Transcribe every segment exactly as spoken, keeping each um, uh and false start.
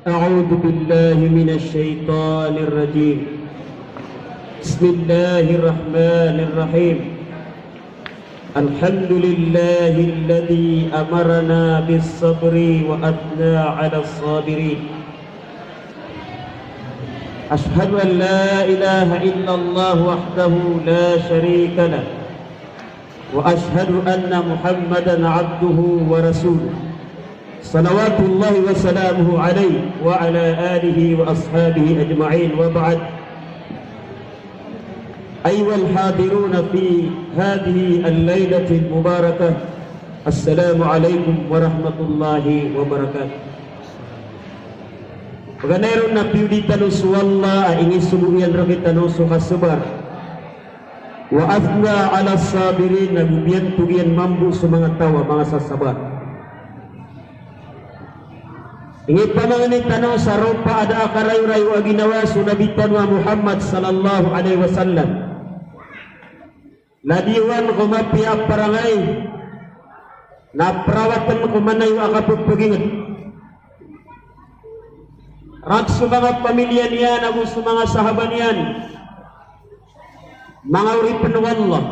أعوذ بالله من الشيطان الرجيم. بسم الله الرحمن الرحيم. الحمد لله الذي أمرنا بالصبر وأثنى على الصابرين. أشهد أن لا إله إلا الله وحده لا شريك له، وأشهد أن محمدا عبده ورسوله، صلوات الله وسلامه عليه وعلى آله وأصحابه أجمعين، وبعد. أيها الحاضرون في هذه الليلة المباركة، السلام عليكم ورحمة الله وبركاته. Paganay ron na piyodi tano so Allah a inisogo iyan rektano so kasabar. Wa athna ala sabirin, na go biyantog iyan mambo so manga taw a manga sasabar. Ingipamangni tano sa ropaan a da a karayorayo a ginawa so Nabi tano a Muhammad sallallahu alaihi wasallam. Ladiyawan ko mapiya a parangay, na perawatan ko manayo a kapepeginged. Rag so manga pamilya niyan ago so manga sahaba niyan, manga oripen o Allah.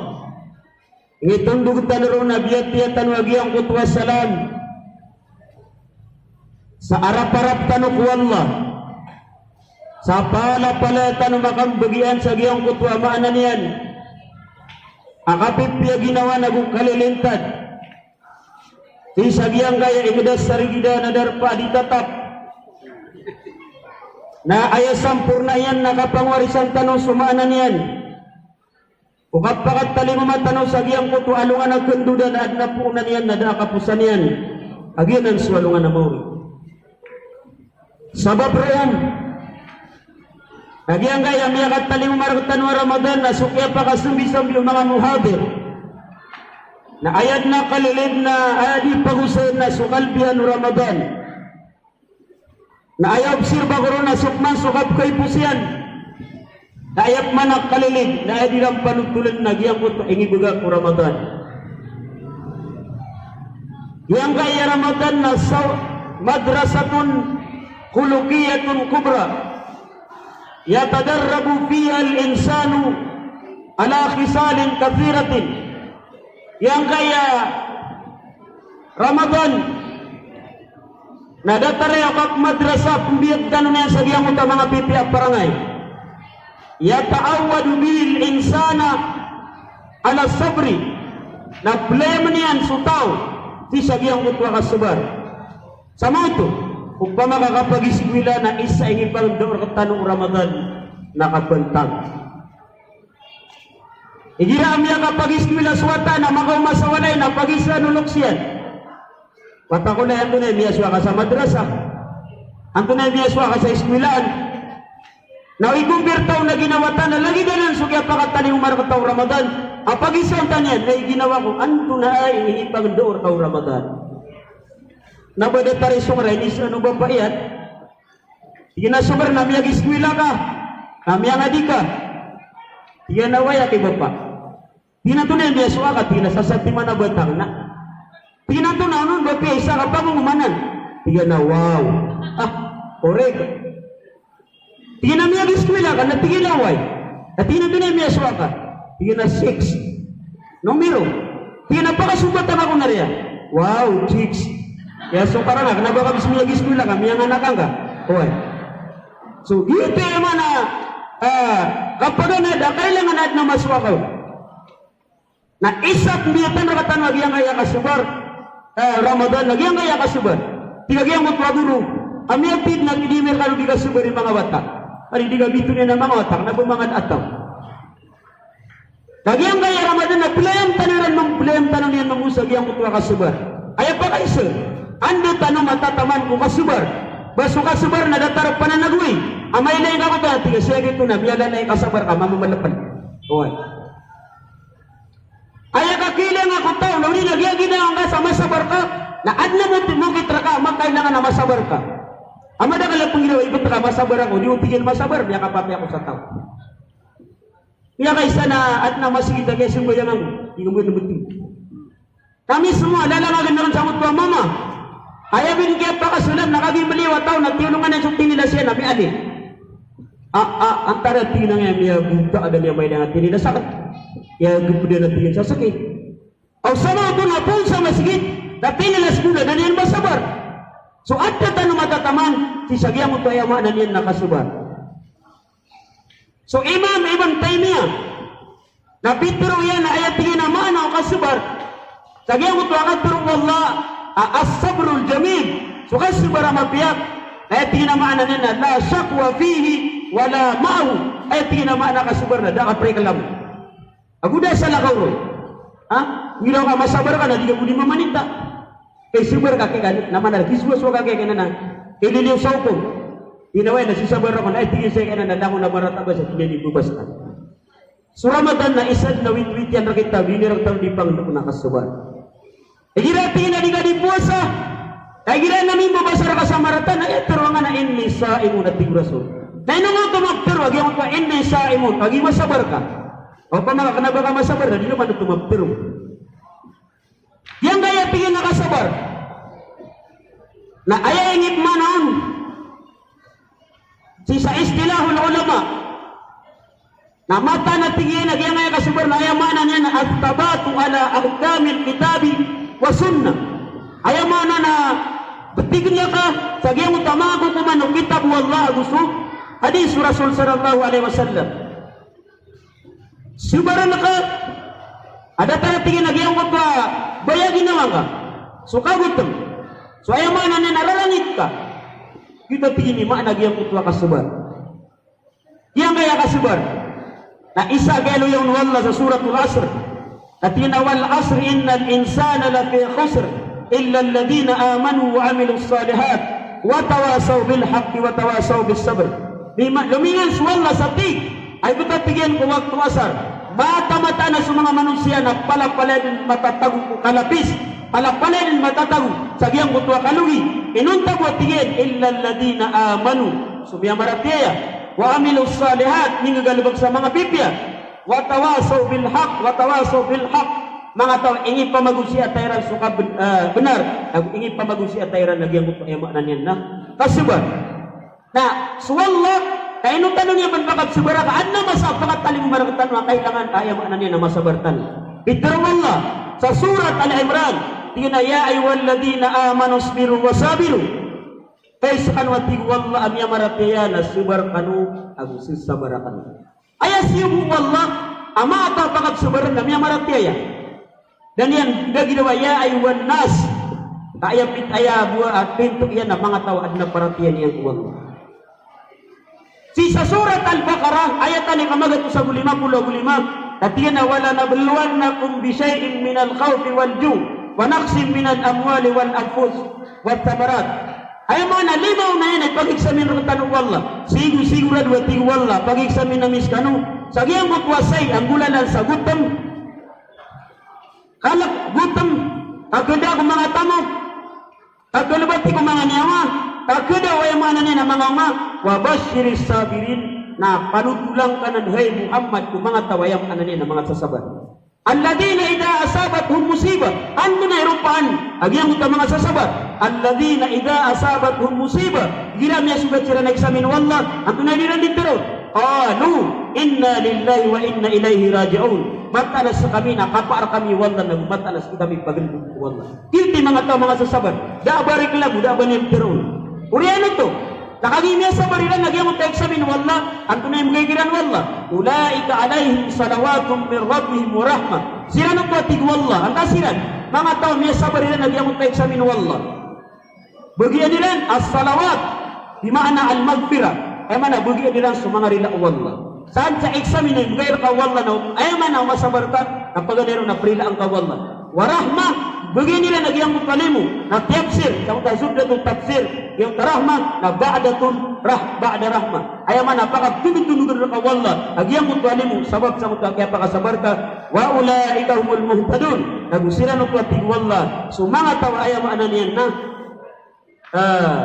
Ingitondog tano ron a biyatiya tano a giyangkoto a salam sa arap-arap tano ko Allah, sa palapalaya tano makambegian sa giyangkoto a maana niyan a kapipiya ginawa na go kalilintad. Sii sa giyangkaya inged a sarigidan a darpa a di tatap, na aya samporna iyan na kapangwarisan tano so maana niyan o kapakatalingoma tano sa giyangkoto a alongan a kendodan a aden a poonan iyan na da a kaposan iyan a giyanan so alongan a maori. Sabap roo na giyangkaya miyakatalingoma rektano a Ramadan na so kiyapakasambisambi o manga muhadir na aya den a kalilid na aya di pagosayen na so kalbihan o Ramadan. Na aya obserba ko ron na so pman so kapkaiposan iyan na aya pman a kalilid na aya di ran panotolen na giyangkoto a inibegay ko Ramadan. Giyangkaya Ramadan na saw-, madrasatun khuluqiyatun kubra, yatadarrabu fiha al-insanu ala khisalin kathiratin. Giyangkaya Ramadan na datar iyan ko madrasa, pembiyagdan iyan sa giyangkoto a manga pipiya a parangay. Yata'awwadu bihil insana ala sabri. Na pelayamen iyan so taw sii sa giyangkoto a kasabar. Sa maoto, opama ka kapagiskuwila na isa i inipangndao rektano o Ramadan na kabantang. Igira a miyakapagiskuwila so wata na makaoma sa walay na pagiza o loks iyan. Wata ko, na antonaa i miyasowa ka sa madrasa? Antonaa i miyasowa ka sa iskuwilaan? Na o ikompir taw na ginawa ta na lagid anan so kiyapakatalingoma rekta o Ramadan a pagiza on tano iyan, na iginawa ko, antonaa i inipangndao reka o Ramadan? Na ba datar i song ra, inisaan o bapa iyan. Tig iyan a, "Song ra, na miyagiskuwila ka, na miyangadi ka." Tig iyan a, "Oway, aki bapa." Tig iyan a, "Antonaa i miyasowa ka?" Tig iyan a, "Sasatiman a batang na." Tig iyan a, "Antonaa on, bapa, isa ka pangongomanan?" Tig iyan a, "Wow." "Ah, korek." Tig iyan a, "Miyagiskuwila ka?" Na tig iyan a, "Oway." Na tig iyan a, "Antonaa i miyasowa ka?" Tig iyan a, "Six." "Numero." Tig iyan a, "Pakasombatan ako na riya." "Wow, chicks." "Aya so karangak na ba ka miyagiskuwila ka, miyanganak angka?" Oway. So, giyoto i maana, ah, kapaganay a da kailangan a aden a masowa ka on. Na isa pembiyatan rektano a giyangkaya kasabar, eh, Ramadan, a giyangkaya kasabar. Tig a giyangkoto a goro a miyatid na kidimir kano di kasabar i manga wata. Ari di ka bitoon iyan a manga wata, kena ba manga da a taw. Ka giyangkaya Ramadan na pelayan tano iran mam-, pelayan tano niyan mambo sa giyangkoto a kasabar. Aya pakaiza, anda tano matataman ko kasabar? Ba so kasabar na datar a pananagowi. Amay lay ka ko ta, tig a, siyagito na, miyalanay kasabar ka, mamamalepen. Oway. Aya kakilanga ko taw, na odi na giyaginawa ngka sa masabar ka, na aden a mot-, mokit reka a makailangan a masabar ka. A madakel a penggiraw, ibet ka masabar ako, di o tig iyan masabar, miyakapatay ako sa taw. Miyakaisa na aden a masgit a kiyasambayang angka, di ka mboy na beto. Kami semua, lalangagen aken sangkoto a mama. Aya bin kiyapakasolam na kagiya maliyo a taw na tiyolongan iyan so tinilas iyan a miyaali. A, a, antara tig iyan a miyagota a da niyan mailay a tinilas akn. Iyagpd iyan a tig iyan sa sakit. Aw sama oto na poon sa masgit, na tinilas ko na da niyan masabar. So adn tano matataman sii sa giyangkoto a aya maana niyan na kasabar. So Imam Ibn Taymiyyah, na pitharo iyan a aya tig iyan a maana o kasabar sa giyangkoto a katharo o Allah a as-sabrul jamil. So kasabar a mapiya, na aya tig iyan a maana niyan na la shakwa fihi wa la ma'ahu. Aya tig iyan a maana kasabar na da a kapreklamo ago da a salakaw ron. Ha? Igira ka masabar ka na di ka bo di mamanita. Kay sabar ka kay ka na manar, kisowasowa ka kay ka na na ililiyo sa okom. Inaway na sisabar ako na, ay, tig iyan sa kay ka na na langon a marata ba sa tig iyan i babas ka. So Ramadan na isa dn a witwit iyan rktano, di niyan rktano di pangndao na kasabar. Igira tig iyan a di ka di powasa, na igira na mimbabasa rka sa marata na aya tharo angka na inni sa'imun, a tig o Rasul. Na ino man oto maptharo a giyangkoto a inni sa'imun, kagiya masabar ka? Opama ka kna ba ka masabar na di ka man oto maptharo. Giyangkaya tig iyan a kasabar na aya ingipmaana on sii sa istilahul ulama. Na mataan a tig iyan a giyangkaya kasabar na aya maana niyan na ath-thabatu ala ahkamil kitabi wa sunnah. Aya maana na btign aka sa giyangkoto a manga kokoman o kitab o Allah ago so hadith o Rasul sallallahu alaihi wasallam. Sabarn ka a datar a tig iyan a giyangkoto a baya a ginawa ngka. So kagotm. So aya maana niyan na rarangit ka. Giyoto a tig iyan i maana a giyangkoto a kasabar. Giyangkaya kasabar na isa a giyaloy on o Allah sa Suratul Asr. Na tig iyan a, "Wal asri innal insana lafi khusr, illa alladhina amanu wa amilus salihat, wa tawasaw bil haqqi wa tawasaw bis sabr." Lima-, lomingan so Allah sa tig a giyoto a tig iyan ko wakto asar, mataan-mataan a so manga manosiya na palapalaya dn matatago ko kalapis, palapalaya dn matatago sa giyangkoto a kalogi. Inonta bo a tig iyan, "Illa alladhina amanu," so miyamaratiyaya, "wa amilus salihat," minggagalbk sa manga pipiya, "wa tawasaw bil haqq, wa tawasaw bil haqq," manga taw a ingipamagosiyata iran so kab-, eh, bnar, ago ingipamagosiyata iran a giyangkoto a aya maana niyan na kasabar. Na so Allah, na ino tano niyan pn pakasabara ka adn a masa a pakatalingoma rktano a kailangan a aya maana niyan na masabar tano. Pitharo o Allah sa Surat Al Imran, tig iyan a, "Ya ayyuhalladhina amanu isbiru wa sabiru." Hay skano a tig o Allah a miyamaratiyaya na sabar kano ago sasabara kano. Aya siyogo o Allah a manga taw a pakapsabarn na miyamaratiyaya. Da niyan da girawa ya ayyuhan nas. Ka aya pit-, aya bo a pinto iyan na manga taw a adn a paratiyaya niyan ko Allah. Sii sa Surat Al-Baqarah, ayat a ika magatos ago lima polo ago lima, na tig iyan a, "Walanabluwannakum bishay'in minal khawfi wal ju'i, wa naqsin minal amwali wal anfusi wath thamarat." Aya maana, lima on a aya na pag-examine rktano o Allah. Sigo-, sigorado a tig o Allah, pag-examine ami skano sa giyangkoto a shay a nggolalan sa gotm, kalk, gotm, kakhada ko manga tamok, kakalbati ko manga niyawa, kakhada o aya maana niyan a manga onga. Wa bashshiris sabirin, na panotola ngka nan hay Muhammad ko manga taw a aya maana niyan a manga sasabar. Alladhina idha asabathum musibah. Antonaa i ropaan a giyangkoto a manga sasabar? Alladhina idha asabathum musibah. Igira miyasogat siran a examine o Allah, antonaa i di iran di tharoon? Qalu inna lillahi wa inna ilayhi raji'un. Mataan a skami na kapaar kami o Allah, na mataan a skami paglbod ko Allah. Giyoto i manga taw a manga sasabar. Da a ba reklamo, da a ba niyan tharoon. Oriyan oto, na kagiya miyasabar iran a giyangkoto a examine o Allah, antonaa i mbgay kiran o Allah? Ulaika alayhim salawatun min rabbihim wa rahmah. Siran oto a tig o Allah, antaa siran? Manga taw a miyasabar iran a giyangkoto a examine o Allah. Bagian iran as-salawat, bi ma'na al-maghfirah. Aya maana, bagian iran so manga rila o Allah. Saan sa examine a mbgay rka o Allah na, aya maana o masabar ka, na paganay ron na prilaan ka o Allah. Wa rahmah, bagian iran a giyangkoto a limo, na tiyapsir, sa giyangkoto a Zubdatut Tafsir, giyangkoto a rahmah, na ba'datun rah-, ba'da rahmah. Aya maana, pakatondotondog rka o Allah a giyangkoto a limo, sabap sa giyangkoto a kiyapakasabar ka, wa ulaika humul muhtadun. Nago siran oto a tig o Allah so manga taw a aya maana niyan na, ah,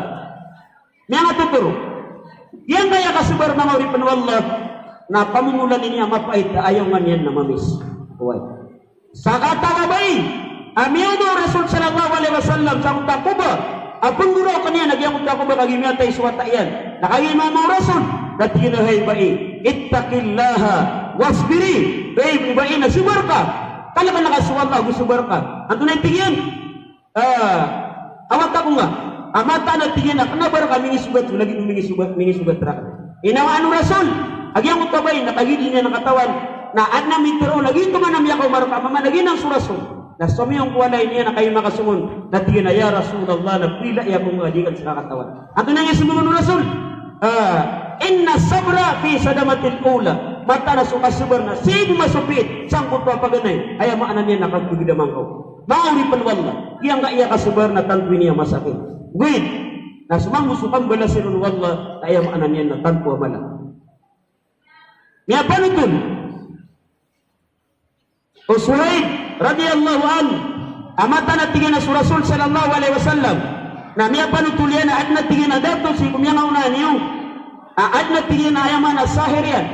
miyangatotoro. Giyangkaya kasabar, manga oripn o Allah, na pamomolan ini a mapait a aya onga niyan na mamis. Oway. Sakataw a bai a miyaoma o Rasul sallallahu alaihi wasallam sa giyangkoto a Quba, A pnggiraw ka niyan a giyangkoto a ko ba kagiya miyatay so wata iyan. Na kagiya mama o Rasul, na tig iyan a hay bai, ittaqillaha wasbiri. Hay bai, na sabar ka. Kalkn ka so Allah ago sabar ka. Antonaa i tig iyan? Ah, a wata ko nga. A mataan a tig iyan a kna ba rka mingisogat, lagid o mingisogat, mingisogat rakn. Inawaan o Rasul a giyangkoto a bai na kagiya di niyan katawan. Na adn a mitharo, lagid oto man a miyakaoma rka, mama, lagid anan so Rasul. Na somiyong ko walay niyan a kagiya makasong on, na tig iyan a, "Ya Rasulullah, na prilai ako nga di akn ska katawan." Antonaa i sombong o Rasul? Ah, inna sabra fi sadamatil ula. Mataan a so kasabar na sii ko masopiit sangkoto a paganay, aya maana niyan na kagdamang ka. Manga oripn o Allah, giyangkaya kasabar na tanto ini a masakit. Ogaid na so mambo so kambalas iron o Allah, na aya maana niyan na tanto a mala. Miyapanotol o Suhaib radiyallahu anhu, a mataan a tig iyan a so Rasul sallallahu alaihi wasallam, na miyapanotol iyan a adn a tig iyan a dato sii ko miyangaona niyo, a adn a tig iyan a aya maana sahir iyan,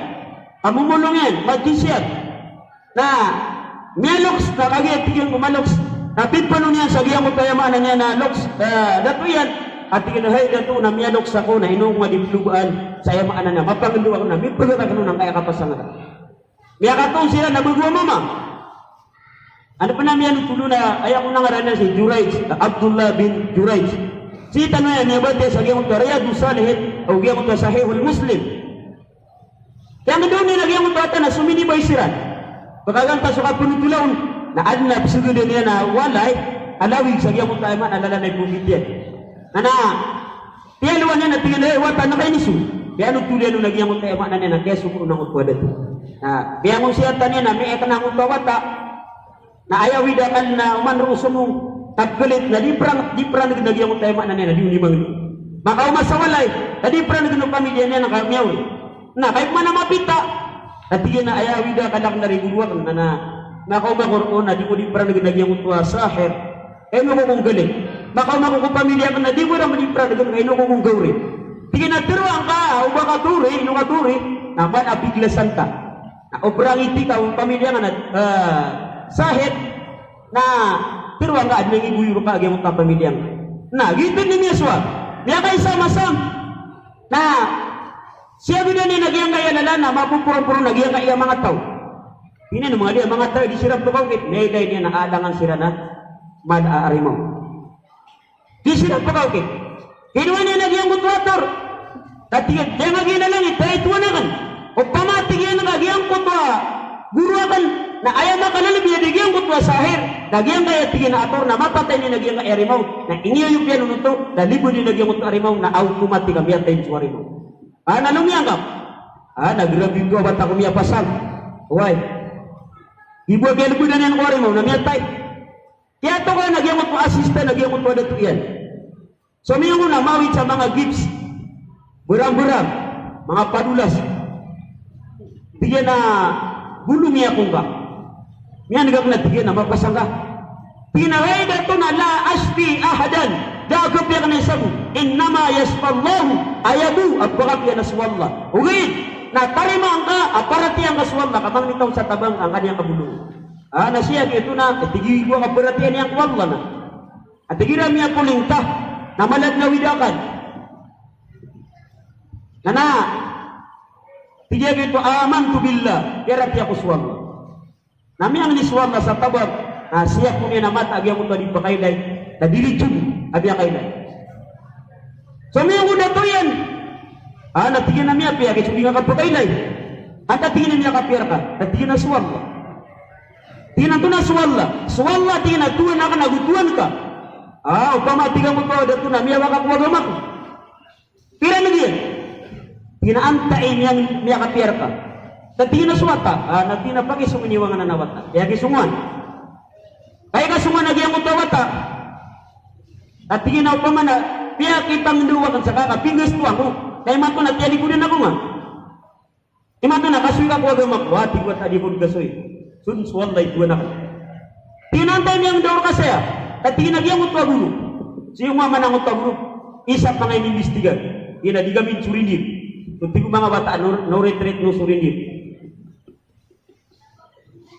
a momolong iyan, magician. Na miyaloks, na kagiya tig iyan ko maloks, na pipano niyan sa giyangkoto a aya maana niyan na loks, eh, dato iyan, a tig iyan a hay dato, na miyaloks ako, na ino ko nga di plobaan sa aya maana niyan, mapangndao ako, na mipagak ako na angkaya kapasang ka. Miyakatoon siran a bago a mama. Ano pn a miyanotol on a, aya ko na ngaran iyan si Juraij, Abdullah bin Juraij. Sii tano aya miyabatiya sa giyangkoto a Riyadus Salihin, o giyangkoto a Sahihul Muslim. Kiyangndao niyan a giyangkoto a wata na sominibay siran. Pkagantan so kapanotola on, na adn a psgdn iyan a walay a lawig sa giyangkoto a aya maana lalan a ipokit iyan. Na, na, tiyalowan iyan a tig iyan a, "Hay wata, na kainiso." Kiyanotolan on a giyangkoto a aya maana niyan na kiyasogo on angkoto a dato. Na miyangonsiya tano iyan a miyaikna angkoto a wata. Na aya awid akal na oman roo somong, tagkalit na di pran, di pranggn a giyangkoto a aya maana niyan na di on imangni. Makaoma sa walay, na di pranggn o pamilya niyan na ka miyaori. Na kagiya pman a mapita, na tig iyan a aya awid akal akn na rigodo akn na, na makaoma ko roo na di ko di pranggn a giyangkoto a sahir. Ino ko kon galit. Makaoma ko ko pamilya akn na di ko ran di pranggn, ino ko kon gaori. Tig iyan a tharoa ngka o ba ka toori, ino ka toori. Na man a biglasan ka. Na o prangiti ka o pamilya ngka na, eh, sahir. Na tharoa ngka a adn a ingigoyo rka a giyangkoto a pamilya ngka. Na giyoto i miyasowa. Miyakaisa a masa. Na siyagodan iyan a giyangkaya lalan na mapoporonporon a giyangkaya manga taw. Tig iyan a manga di, manga taw, di siran pkaokit. Miyailay niyan a alangan siran a mala a arimaw. Di siran pkaokit. Kinowa niyan a giyangkoto a tor. Ka tig iyan, giyangkaya lalan i taituan akn. Opama tig iyan a giyangkoto a goro akn, na aya makalalabi a di giyangkoto a sahir, na giyangkaya tig iyan a tor na mapatay niyan a giyangkaya arimaw, na iniyoyop iyan on oto, na libod iyan a giyangkoto a arimaw, na automatic a miyatay so arimaw. Ah, na lomiyangkap. Ah, na grabe oto a wata ko miyapasang. Oway. Di bo a kiyalbodan iyan ko arimaw, na miyatay. Kiyatokawan a giyangkoto a assistant a giyangkoto a dato iyan. Somiyong on a mawit sa manga gifts. Barang-barang, manga padolas. Tig iyan a bolongi ako ngka. Miyan'g akn a tig iyan a mapasang ka. Tig iyan a, hay dato, na la ashfi ahadan. Da a kapiya akn a isa bo. Innama yashfillahu. Aya bo a pakapiya na so Allah. Ogaid na tarimaan ka a paratiyayaan ka so Allah ka mangni taw sa tabang angkaniyan ka bolong. Ah, na siya giyoto na, eh, tig iyan a paratiyayaan iyan ko Allah na. A tig iran a miyapoling ta, na mala dn a awid akal. Na, na, tig iyan giyoto, amantu billah, piyaratiyaya ako so Allah. Na miyangni so Allah sa tabang, na siyap on iyan a mata a giyangkoto a di pakailay, na di rijun a miyakailay. So miyangni dato iyan, ah, na tig iyan a miyapiya, giyoto di nga kapakailay. Antaa tig iyan a miyakapiya rka, na tig iyan a so Allah. Tig iyan a antonaa so Allah? So Allah, tig iyan a tohan akn ago tohan ka. Ah, opama tig angkoto a dato na miyawaka ko agama ko. Pira na giyan? Tig iyan a antaa i miyang, miyakapiya rka? Ka tig iyan a so wata. Ah, na tig iyan a pakisong iyan i wangan anan a wata. Aya kisongan. Aya kasongan a giyangkoto a wata. Na tig iyan a opama na piyakipangndao akn sa ka ka pinggastoan ko. Ka imanto na tiyalikodan ako nga. Imanto na kasoy ka ko agama ko, a tig o wata, di ako dn kasoy. So dn so Allah i tohan akn. Tig iyan a antaa i miyangndao rka saya? Ka tig iyan a giyangkoto a goro. Sii ko mama angkoto a goro. Isa pn a inimbestigar. Tig iyan a di kami dn so rindid. So tig o manga wata, no, no retreat, no so rindid.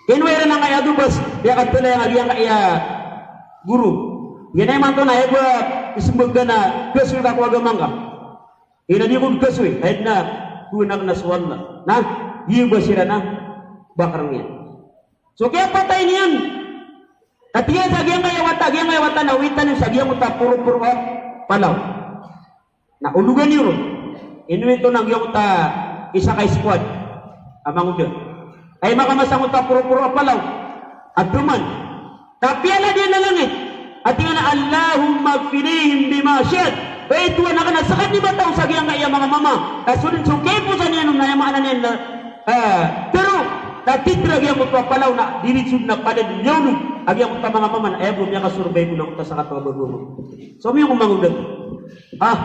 Kinowa iran angkaya a dobas, piyakatala iyan a giyangkaya goro. Giyanan imanto na aya bo a ismbag ka na gasoy ka ko agama ngka. Ina di ko gasoy, aya dn a doon akn na so Allah. Na, giya ba siran a bakrng iyan. So kiyapatay niyan. Katii sa giyangkaya wata, giyangkaya wata na witan iyan sa giyangkoto a poroporo a palaw. Na ologan iyo ron. Inowit on a giyangkoto a isa ka squad a mangoda. Ay makamasangkoto a poroporo a palaw. Adoman. Na piyalad iyan a langit. A tig iyan a, "Allahumma kfinihim bima shi'ta." Hay Tohan akn na skadn i mataw sa giyangkaya manga mama. Na so dn so kiyaposan iyan on na aya maana niyan na, eh, tero. Na titero a giyangkoto a palaw na diritso dn a palad iyan a giyangkoto a manga mama na aya bo miyakasorbay bo na oto a sakataw a bago. So miyong mangoda. Ah,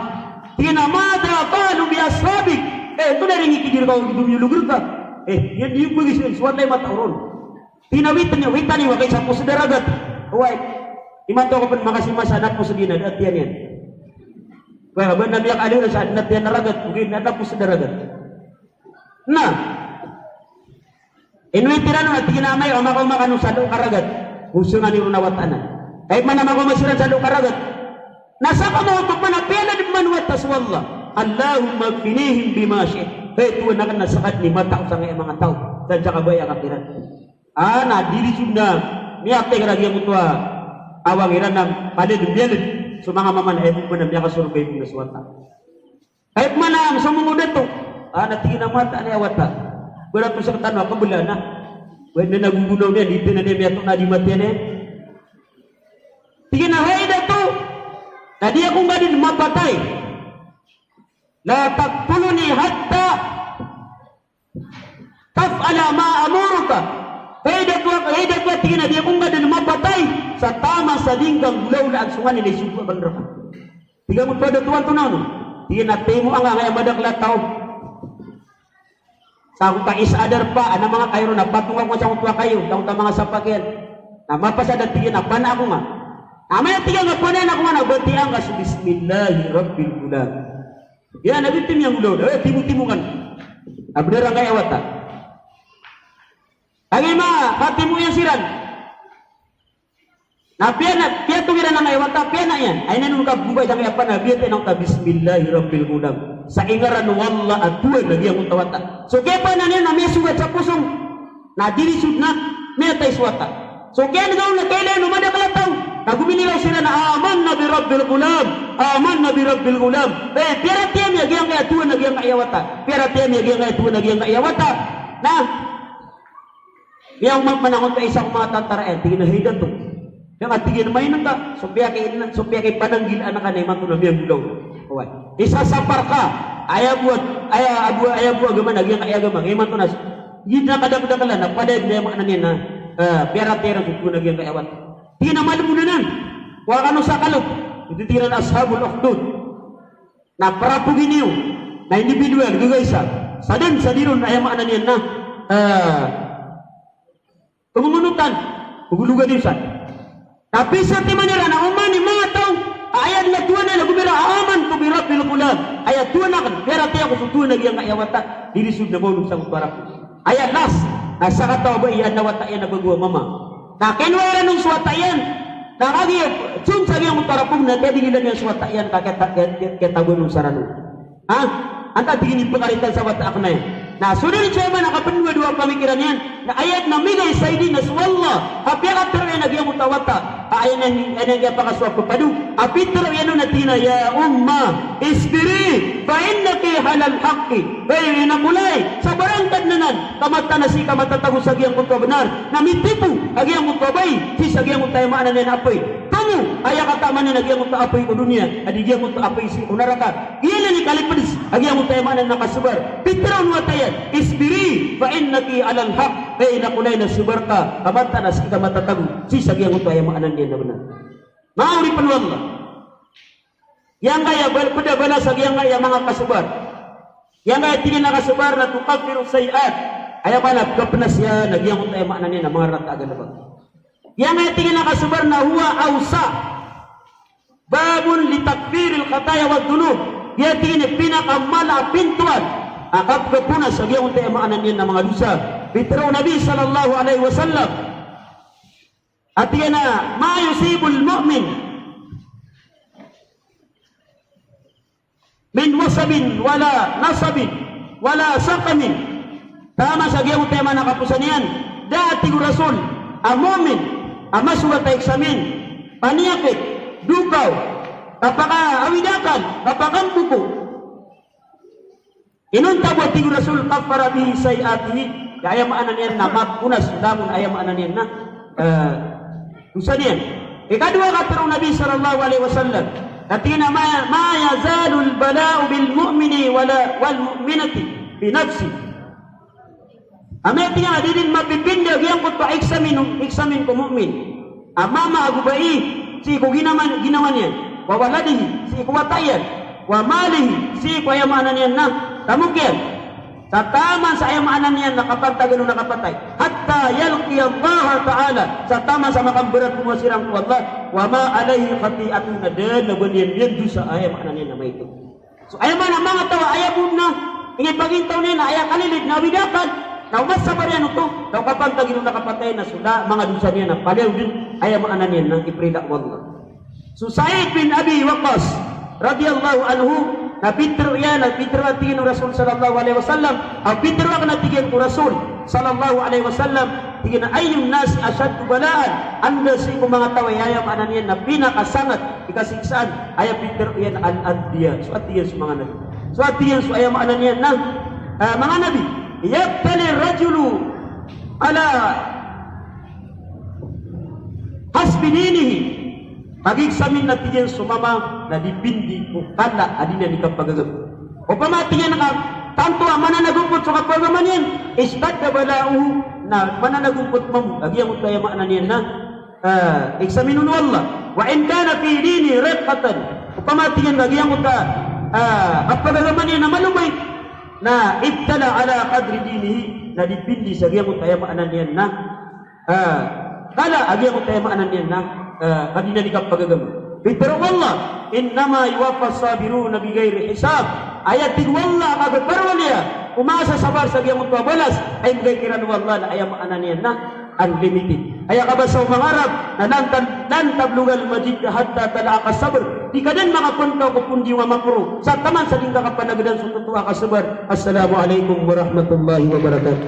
tig iyan a, "Madha fa'alu bi ashabik?" Eh, antonaa i inikidir ka o giyangkoto a miyolog rka? Eh, iyan di iyo pagizaan so Allah i mataw ron. Tig iyan a witan iyo, witan iyo, makaisapo sa daragat. Oway. Imanto ko pn makasimasa na pos giyanan, da a tiyan iyan. Ba, ba na miyakaaliw na sa adn a tiyan a ragat, ogaid na da pos sa daragat. Na. Inowit iran on a tig iyan a amay, o makaoma kano sa loo ka ragat. Osongan iyo ron a wata anan. Kay man a makaoma siran sa loo ka ragat. Na sa kamaoto man a piyalad man o wata so Allah. Allahumma kfinihim bima shi'ta. Hay Tohan akn na skadn i mataw sangkaya manga taw. Sa sakabaya ka kiran. Ah, na diritso dn a miyatay ka a giyangkoto a awang iran na palad, miyalad. So manga mama na aya bo man a miyakasorbay bo na so wata. Kay pman a so mangoda oto. Ah, na tig iyan a mataan aya wata. Barato sa katano a kabla na. Oway, na nagogonaw niyan, di tana niyan miyatoon a di matiyan iyan. Tig iyan a, "Hay dato, na di ako ngka dn mapatay. La taqtulni hatta taf'ala ma amuruka." Hay dato, hay dato, tig iyan a di ako ngka dn mapatay sa taman sa di ngka nggolawlaan so nganin a isogo akn rka. Tig iyan a, "Oto a dato, antonaa on?" Tig iyan a, "Timoa ngka angkaya madakl a taw. Sa ako ka isa a darpa, ana manga kairo na patonga ko sangkoto a kayo, sangkoto a manga sapak iyan. Na mapasad a tig iyan a panaa ko ngka. Na amay a tig iyan a panaan ako ngka na batiyaa ngka so Bismillahi Rabbil Ghulam." Iyan a bitiya miyangolawla, eh, timotimo kan. A bnar angkaya wata. Kagiya ma, katimo iyan siran. Na piyana, piyatong iran angkaya wata, piyanaa iyan. Ay na ino ka bobay sangkaya panaa, biyatiya angkoto a Bismillahi Rabbil Ghulam. Sa ingaran o Allah a Tohan a giyangkoto a wata. So kiyapanaan iyan na miyasogat sa poso. Na diritso dn a miyatay so wata. So kiyanega on na kailay on o madakl a taw. Na gominiraw siran a, "Amanna bi Rabbil Ghulam. Amanna bi Rabbil Ghulam." Eh, piyaratiyaya mi a giyangkaya Tohan a giyangkaya wata. Piyaratiyaya mi a giyangkaya Tohan a giyangkaya wata. Na, miyaoma pman angkoto a isa ko manga tantara iyan, tig iyan a, "Hay dato." Aya tig iyan a, "Mainengka, so piyaki, so piyakipananggilaan ka na imanto na miyanggolaw." Oway. Isasapar ka. Aya bo a, aya bo a, aya bo a agama na giyangkaya agama. Imanto na, giya dn a kadakdakelan a pd a aya maana niyan na, eh, piyaratiyaya iran so Tohan a giyangkaya wata. Tig iyan a, "Malbod anan. Kowa kano sa kalot." Oto tig iran a Ashabul Ukhdud. Na parapogi niyo. Na individual, gagaisa. Sa dn sa di ron, aya maana niyan na, eh, Kamongonotan, pagologan iyo san. Tapi sa timan iran a oman i manga taw a aya dn a tohan iyan a gomira a amantu bi Rabbil Ghulam. Aya tohan akn, piyaratiyaya ko so Tohan a giyangkaya wata. Diritso dn a maolog sangkoto a rapo. Aya last, na sakataw a bai a adn a wata iyan a bago a mama. Na kinowa iran on so wata iyan. Na kagiya, son sa giyangkoto a rapo na kiyadigilan iyan so wata iyan ka kiyata-, kiyata-, kiyatagoan on sa ranon. Ha? Antaa tig iyan i pkaritan sa wata akn aya? Na so dn so aya maana kapndowadowa a pamikiran iyan, na aya dn a migay sa idi na so Allah a piyakatero iyan a giyangkoto a wata a aya niyan, aya niyan kiyapakasowa a pphado a pitero iyan on a tig iyan a, "Ya umma, isbiri, fa innaki alal haqqi." Hay ina ko lay, sabar angka dn anan, ka mataan a sii ka matatago sa giyangkoto a bnar, na mitipo a giyangkoto a bai sii sa giyangkoto a aya maana niyan a apoy. Tomo, aya kataman iyan a giyangkoto a apoy ko doniya a di giyangkoto a apoy sii ko naraka. Giyanan i kalipds a giyangkoto a aya maana niyan a kasabar. Pitero on o wata iyan, "Isbiri, fa innaki alal haq." Hay ina ko lay, na sabar ka, ka mataan a sii ka matatago sii sa giyangkoto a aya maana niyan a bnar. Manga oripn o Allah. Giyangkaya bal-, pd a balas a giyangkaya manga kasabar. Giyangkaya tig iyan a kasabar na tukaffiru sayyi'at. Aya maana pkapnas iyan a giyangkoto a aya maana niyan a manga rata a galbk. Giyangkaya tig iyan a kasabar na huwa awsa' babun li takfiril khataya wad dhunub. Giya tig iyan i pinakamala a pintoan a kapkhaponas a giyangkoto a aya maana niyan a manga dosa. Pitero o Nabi sallallahu alaihi wasallam a tig iyan a, "Ma yusibul mu'min min wasabin wala nasabin wala saqamin. Taman sa giyangkoto a aya maana a kaposan iyan, da a tig o Rasul, a mu'min a masogat a iksamin, paniyakit, dokaw, kapakaawid a akal, kapakamboko. Inonta bo a tig o Rasul, kaffara bihi sayyi'atihi, ka aya maana niyan na maponas langon aya maana niyan na, eh, dosa niyan. Ikadowa a katharo o Nabi sallallahu alaihi wasallam, na tig iyan a ma, ma yazalul bala'u bil mu'mini wala, wal mu'minati bi nafsi. Amay tig iyan a di dn mapipinda giyangkoto a iksamin, iksamin ko mu'min. A mama ago bai, sii ko ginawa, ginawa niyan. Wa waladihi, sii ko wata iyan. Wa malihi, sii ko aya maana niyan na tamok iyan. Sa taman sa aya maana niyan na kapantagan o na kapatay. Hatta yalqiyallaha ta'ala. Sa taman sa makambaratomo siran ko Allah. Wa ma alaihi khati'atun, na da a ba niyan miyandosa aya maana niyan na maito. So, aya maana, manga taw a aya bo na inipagintaw niyan na aya kalilid na awid a akal, na o masabar iyan oto, na o kapantagan o na kapatay na so da a manga dosa niyan na paliyaw dn, aya maana niyan na iprila o Allah. So Sa'id bin Abi Waqqas radiyallahu anhu, na pitharo iyan, na pitharo a tig iyan o Rasul sallallahu alaihi wasallam, a pitharo akn a tig iyan ko Rasul sallallahu alaihi wasallam, tig iyan a, ayyun nasi ashaddu bala'an, anda sii ko manga taw a aya maana niyan na pinakasangat i kasiksaan, aya pitharo iyan a al-anbiya. So a tig iyan so manga nabi. So a tig iyan so aya maana niyan na, ah, manga nabi. Yabtali rajulu ala hasbi dinihi. Pagiksamin na tig iyan so mama na dipindi ko kala a di niyan di kapagagama. Opama tig iyan ka tanto a mananagompot so kapagagama niyan, ishtadda bala'uhu, na mananagompot mambo a giyangkoto a aya maana niyan na ah, iksamin on o Allah. Wa in kana fi dinihi riqqatan. Opama tig iyan ka giyangkoto a, ah, kapagagama niyan na malomay, na ibtala ala qadri dinihi, na dipindi sa giyangkoto a aya maana niyan na, ah, kala a giyangkoto a aya maana niyan na, ah, ka di niyan di kapagagama. Pitharo o Allah, innama yuwaffas sabiruna bighairi hisab. Aya tig o Allah a kapaparowaliya o masasabar sa giyangkoto a balas a inggay kiran o Allah na aya maana niyan na unlimited. Aya kabasa o manga Arab na lan tan-, lan tablughal majidda hatta talahaqas sabr. Di ka dn makapntaw ko pondi o makaporo sa taman sa di ngka kapanagdan so toto a kasabar. Assalamu alaikum warahmatullahi wabarakatuh.